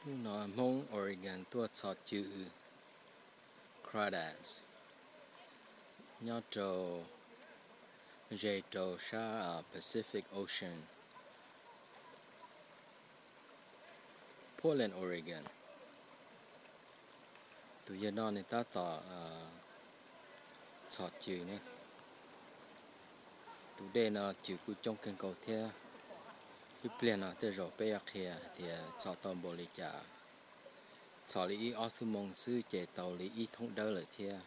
Hnub no Hmoob Oregon tuaj txhos cw Crawdads nyob rau, ze rau sab Pacific Ocean, Portland, Oregon. Tus yawg no nws tab tom txhos cw ne. Tus dej no cw kuj coob kawg nkaus thiab. Ib pliag no tej zaum peb yuav qhia tias txhos tau npaum li cas. Txhos li ib ob xuab moos xwb ces tau li ib thoob dawb lawm thiab.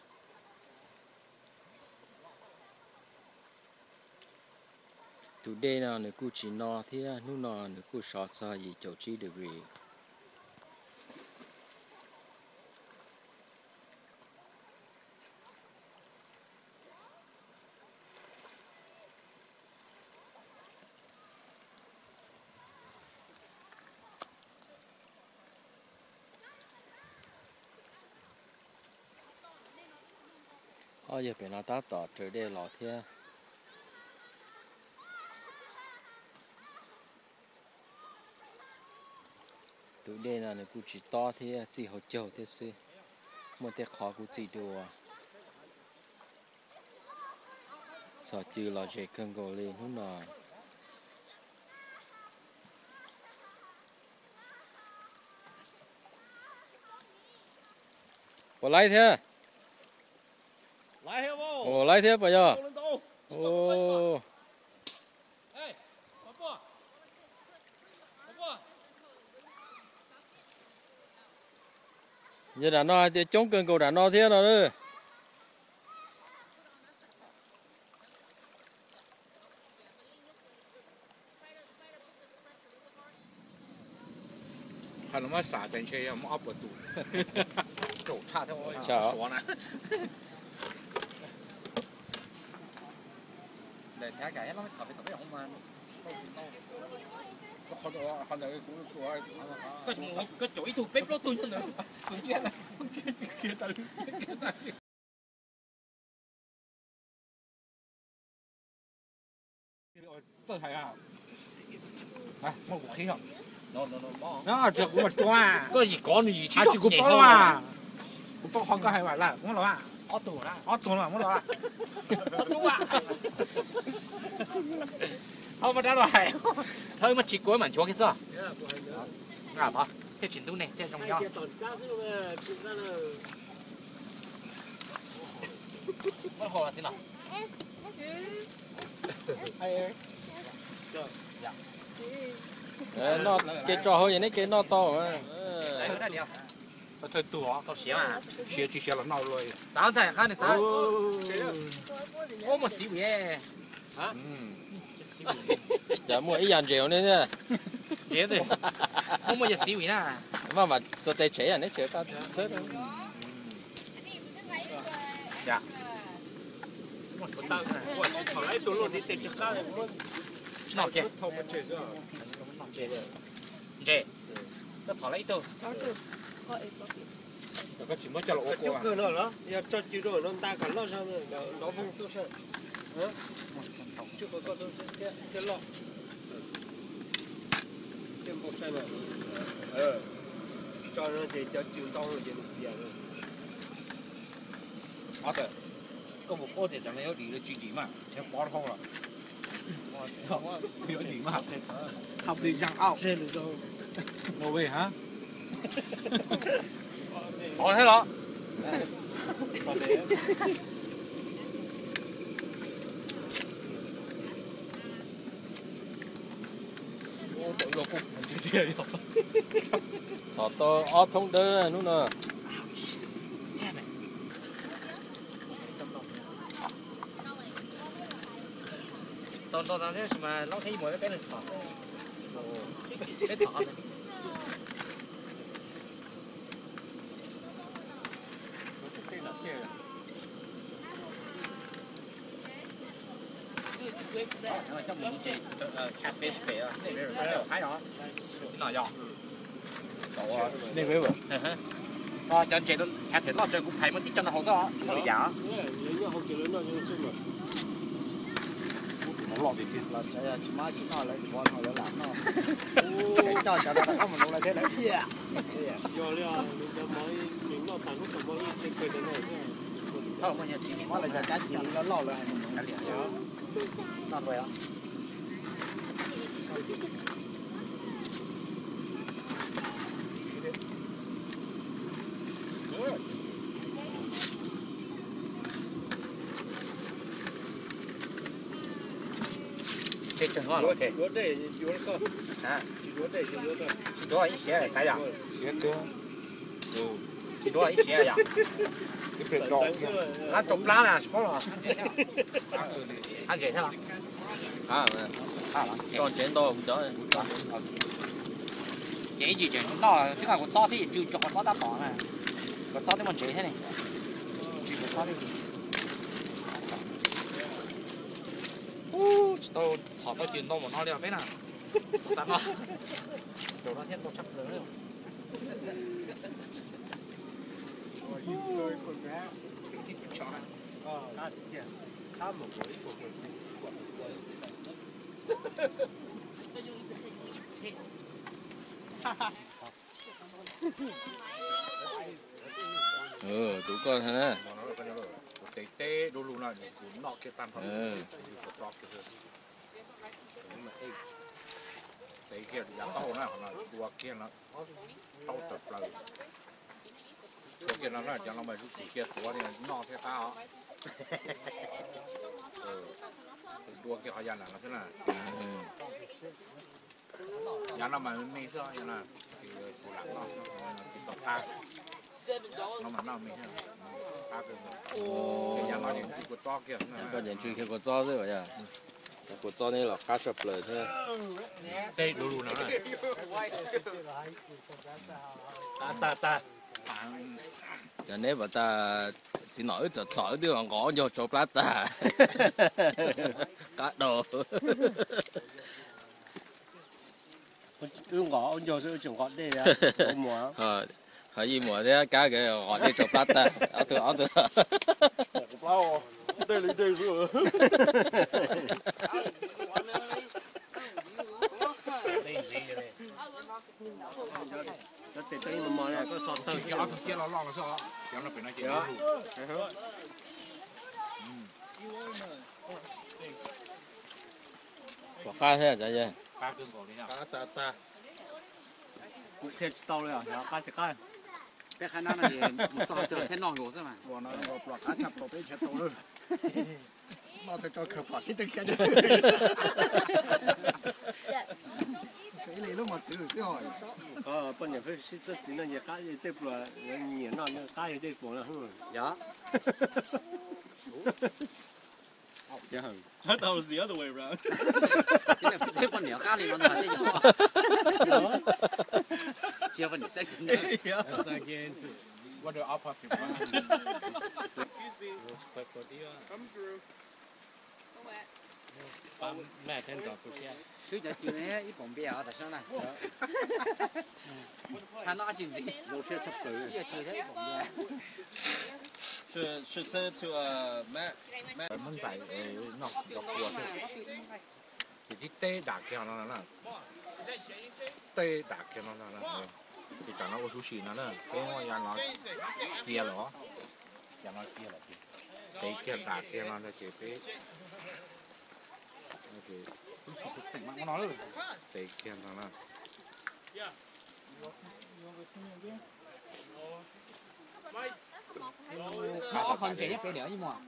Tus dej no nws kuj tsis no thiab, hnub no nws kuj sov txog yim caum tsib degree. Ob yawg pem no tab tom raws dej los thiab. Tus dej no nws kuj tsis tob thiab, txij hauv caug thiab xwb. Muaj tej qhov kuj txij dua. Txhos cw los ze kawg nkaus li hnub no. Puas laib thiab? Laib thiab puas yog? Yog nram no hais tias coob kawg nkaus nram no thiab no. Qhov no muab sam ces ntshe yog muaj ob puas tus. Kaum tshaj thiab, suav na. Koj caum ib tug peb plaub tug nyob ntawd. Txawj hais, muab kuv qhib os. Tsis yog kuv mas tua, koj yim kov nws yim tsis, tsis kuv paub los mas. Kuv paub qhov koj hais mas lawm, muab los mas. Ob tug, ob tug los muab los. Thov muab rab los hais, thov muab tsis kua mas nchuav kiag xwb. Thiaj tsis ntub nej thiaj zoo nyob. Noj kev tso hauv ces neb kev noj tau. Siav tsis siav los noj luaj. Ub, muaj xiv vim. Cas muaj ib yam ntses ne. Ub, muaj yog xiv vim na. Maj mam xuas tes tsev neb tsev. Ntses, koj txhom lawm ib tug. Koj tsis muab coj los ua kua no los yog tso cw rau no nta kom loj zog, nrov voog tuaj saib. Thiaj loj. Thiaj npau saib na. Tso no ces cov cw ntau ces nws txias. Koj puas paub tias cov no yuav dim los tsis dim mas, nws pov dhau los. Yuav dim mas, hab pli zaj auj. No way, ha? Pov thiab los. Txhom tau ob thoob dawb hnub no. Tau ntau ntau thiab sis mas Lob thiab Ib Muas peb leeg txhom. Peb txhom. Coj mus ces catfish pem Snake River. Cov ntses catfish loj tsawg kuv phais muaj tib co no haus xwb, tsis muaj lwm yam. Los xav tsis mab tsis noj lawv yuav no lawv lam noj. Coj cov no rov qab mus nuv lawv thiab lawv iab. Muab lawv cov kab cia li loj loj lawv hais mus nuv. Tsis dua ib siav xav yom? Tsis dua ib siav yom? Qab rau plab na tsis paub los. Qab ntses thiab los? Tso ntsev ntau kuv cov. Ces ib ntsis tseem noj twb nqa kua txob thiab ntsw tso kua txob tab tom na. Kua txob twb muaj ntsev thiab ne. Ntsw kua txob thiab. Tsis tau txhom tau cws ntau npaum no li os peb na. Txhom tag no. Zaum no thiab ntau tshaj plaws. Tus koj na. Tes teb du lug no kuv noj kiag tag nrho. Tes kiag yav taub hau na, qhov no dua kiag no, tau tawm plaws. Dua kiag no na, cov no mas tsis kiag tuav li, noj thiab qab os. Dua kiag qhov yav nram no xwb na. Yav no mas me xwb, yav no kuv lam noj, tsis tau qab. No mas noj me xwb, qab kawg. Yav no ces ntsw kua txob kiag. Koj ces ntsw kiag kua txob xwb yom. Kua txob neb los qab tshaj plaws thiab. Tej du lug no na. Cov neb pom tas txiv nom wb txom txom wb twb nqos ncaug tsau plab tag. Qab dau. Wb nqos ncaug xwb wb tsis nqos dej. Ho Yeej Muas thiab Kab nkawd nqos dej tsau plab tag ob tug ob tug. Dej li dej xwb. Cov tes tau ib mos mos li koj so tawg. Ob tug ciab loj loj no xwb os, cov no pem no ces. Pom qab thiab cov yawg. Kuv qhia tsis tau li os, qab tsis qab. Peb qab nab no ces mus txog twg thiaj noj nkaus xwb mas. Pluas no nkaus pluas qab tshaj plaws peb nrhiav tau lawm. Noj tau tso khaws pom sib tw khiav. Ib leeg lub mos txwv xwb os. Poj niam peb sib txawj txiv no ces qab tej pluas, nyiam noj qab tej pluas no. Yog. I thought it was the other way around. Poj niam qab li no ntag. Tsis yog poj niam txawj txiv. What the opposite? Come through. Swb cov cw ib pom npias os tam sim no na. Thaj no dab tsi ntxiv. Ib yog cw thiab ib pom npias. Muab ntais noj cov kua xwb. Ces tib teb dam kiag no na. Teb dam kiag no na. Ces tam no ua sushi no na, peb muab yav no cia lawm os. Yav no cia lawm ces tev kiag dam kiag no ces peb tev kiag no na. Ob qho ntses nyob pem diam ib muag.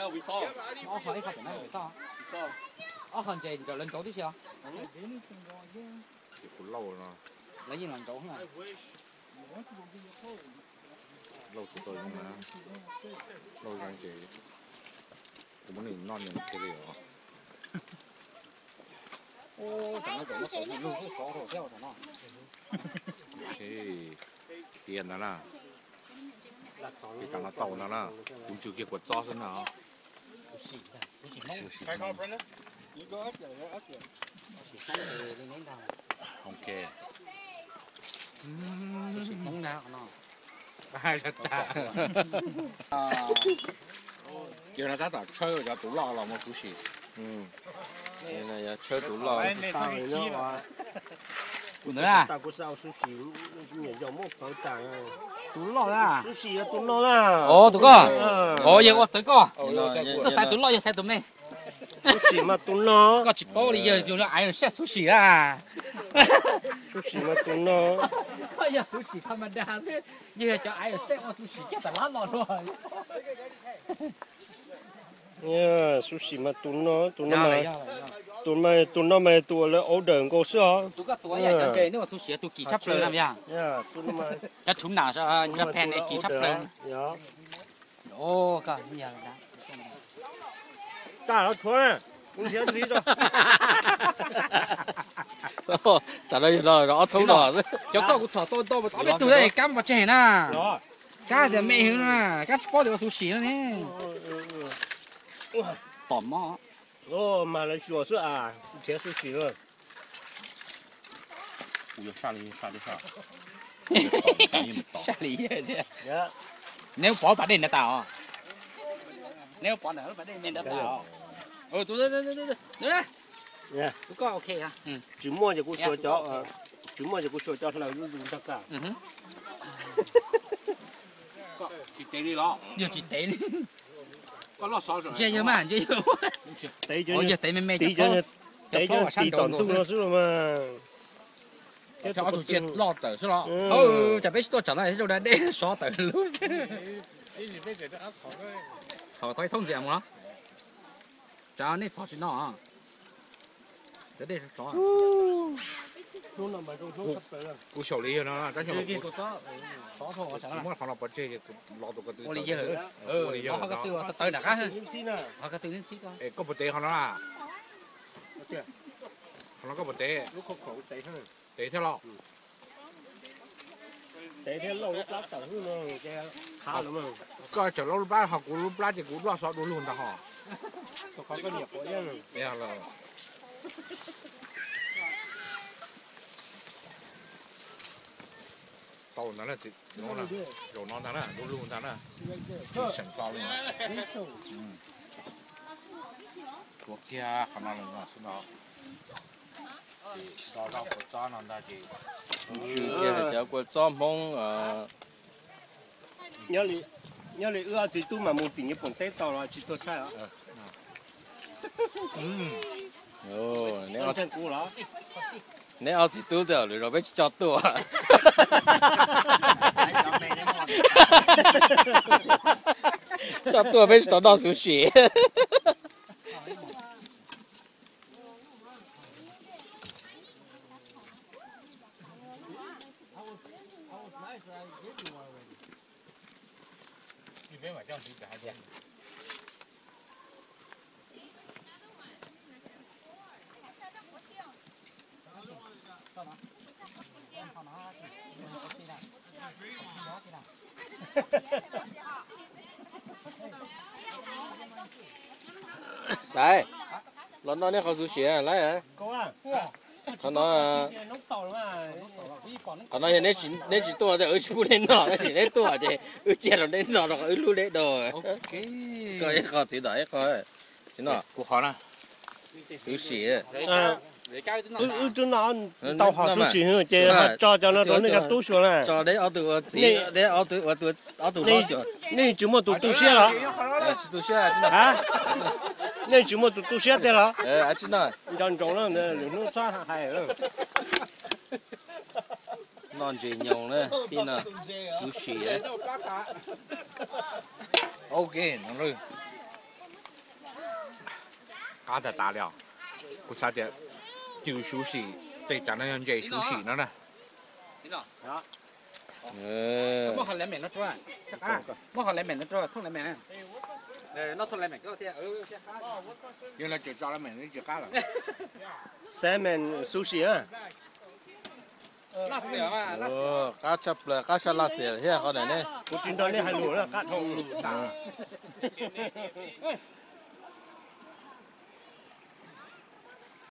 Ob qho ib qho pem no pem toj. Ob qho ntses ntawm lawv nraud tib si os. Ces kuv lauj no. Lawv yeej los nraud na. Lauj tsis tau zoo na. Lauj zoo ces kuv muab nws noj nws kiag li os. Tam no tam no tau lug xub xov rau thiab tam no. Tiag ntag na. Tam no tau ntag na. Kuv ntsw kiag kua txob xwb na. Ok. Ces no tab tom tshawb cov tus loj los mus sushi. Yog tshawb tus loj. Tus ntawd na. Tus loj na. Tus no na. Tus ko. Yog ua txawv ko. Koj xaiv tus loj yog xaiv tus me? Xub sim mas tus no. Koj tsis paub li, yog yus aiv saib xub sim na. Xub sim mas tus no. Koj yog xub sim tham ma da xwb, yog cov aiv saib ua xub sim kiag tas lab no dua. Xub sim mas tus no, tus no mas, tus no mas tus uas lawv order nkaus xwb os. Tus koj tuav yog cov ntses, neb ua xub sim tus kim tshaj plaws na yog. Cov thuv nam, cov phe ne kim tshaj plaws. Tsam no yog no ob thoob no xwb. Cov koj kuv txhom tau ntau mas ob peb tug kab pov tseg na. Kab tias me hwv na, kab tsis paub tias ua xub sim no ne. Pom mob. Mas lawv xyuas xwb as, nrhiav xub sim. Saj li thiab. Neb pov pas dej ntawd tas os. Neb pov ntawm pas dej me ntawd tas os. Tus, tus koj ok. Tsis muaj ces kuv xyuas cov, tsis muaj ces kuv xyuas cov hlaws lub lug ntag kag. Tsis tev li los? Yog tsis tev li. Ntshe yog mas, ntshe yog. Yog tev me me, cov plaub, cov plaub uas sab nraud nkaus xwb no xwb los mas. Ob tug cia loj tawm xwb los. Tsam peb tsis tuaj tsam no rau da dej sov tawm lub. Thaum tau ib thaub ntxias mus los. Tsam nej txhov tsis noj. Cov dej sov sov. Kuv xyaum li yawg no, tab sis mas kuv tsis muab qhov no pov tseg, los tus ko tw. Ua li yawg, ua li yawg. Qhov ko tw nram qab, qhov ko tw ntxhib. Es koj puas tev qhov no na? Qhov no koj puas tev? Tev thiab los? Koj tsam lub plab ho kuv lub plab ces kuv loj xov dua lug ntag ho. Tau ntag, zaum no ntag na, dua lug ntag na. Tsis seem tau li. Tuav kiag qhov no los xwb no. Ces do zoj kua txob no ntag ces. Tswm kiag cov kua txob Hmoob. Nyob li wb ob txiv tub mas mus tim Nyij Pooj teb tau los tsis tuag tshaj os. Neb ob txiv tub twb lwm zaus peb tsis tso tuaj. Tso tuaj peb tsis tau noj xuv sim. Xaiv, los noj nej qhov xuv sim lawm. Qhov no, qhov no yog neb tsis tuaj ces wb tsis pub neb noj, tab sis neb tuaj ces wb cia rau neb noj rau qhov wb hlub neb dua. Koj ib qho, txiv tom ib qho, txiv noj. Kuv qhov na. Xuv sim. Wb twb noj tau qhov xuv sim ces ho tso cov no rau nej cov tub xyuas na. Tso neb ob tug ua txiv, neb ob tug ua, ob tug hlob xyuas. Nej tsis muaj tus tu siab los? Tsis tu siab. Nej tsis muaj tus tu siab tiag los? Nco ntsoov na, lwm hnub txhob hais. Noj ntses nyoos na tij no, xuv sim. Ok, no lawm. Qab tag tas li os. Kuv xav tias cw xuv sim, tej tsam no yog ntses xuv sim no na. Salmon sushi. Qab tshaj plaws, qab tshaj laj xiam thiab qhov ntawm ne. Kuv tsis nrog nej hais lus na, qab dhau.